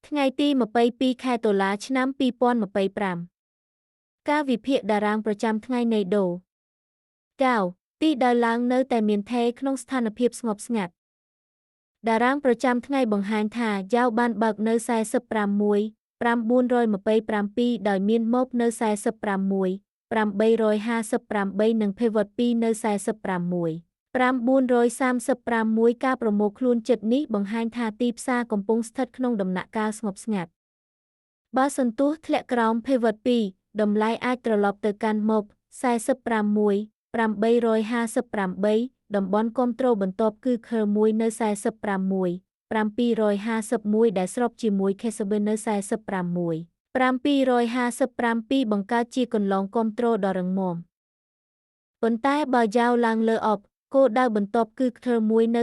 ថ្ងៃទី22ខែតុលាឆ្នាំ2025ការវិភាគតារាងប្រចាំថ្ងៃនៃដូកៅទីដៅឡើងនៅតែមានថេក្នុងស្ថានភាពស្ងប់ស្ងាត់តារាងប្រចាំថ្ងៃបង្ហាញថាយ៉ាវបានបើកនៅ 45.1 927ដោយមានម៉ូបនៅ 45.1 858និង Pivot 2នៅ 45.1 935ការប្រមូលខ្លួនចិត្តនេះបង្ហាញថាទីផ្សារកំពុងស្ថិតក្នុងដំណាក់កាលស្ងប់ស្ងាត់បើសន្ទុះធ្លាក់ក្រោម Pivot 2តម្លៃអាចត្រឡប់ទៅកាន់ម៉ូប 45.1 858តំបន់គាំទ្របន្ទាប់គឺ Curve 1នៅ 45.1 751ដែលស្របជាមួយ KSB នៅ 45.1 757បង្កើតជាគន្លងគាំទ្រដ៏រឹងមាំប៉ុន្តែបើយ៉ាវឡើងលើអបគោលដៅបន្ទាប់គឺ Curve 1នៅ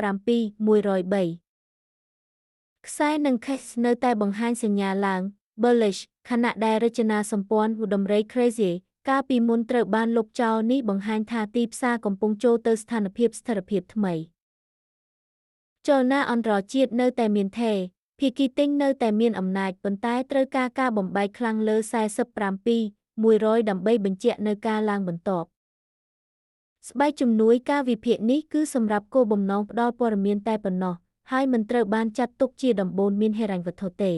47 103ខ្សែនិង Cash នៅតែបង្ហាញសញ្ញាឡើង bullish ខណៈដែលរចនាសម្ព័ន្ធដំរី Crazy កាលពីមុនត្រូវបានលុបចោលនេះបង្ហាញថាទីផ្សារកំពុងចូលទៅស្ថានភាពស្ថិរភាពថ្មីចលនាអន្តរជាតិនៅតែមានថេភាគីទិញនៅតែមានអំណាចប៉ុន្តែត្រូវការការបំបែកខ្លាំងលើ 47 100ដើម្បីបញ្ជាក់នៅការឡើងបន្ទាប់ស្បែកជំនួយការវិភាគនេះគឺសម្រាប់គោលបំណងផ្ដល់ព័ត៌មានតែប៉ុណ្ណោះហើយមិនត្រូវបានចាត់ទុកជាដំបូន្មានហិរញ្ញវត្ថុទេ។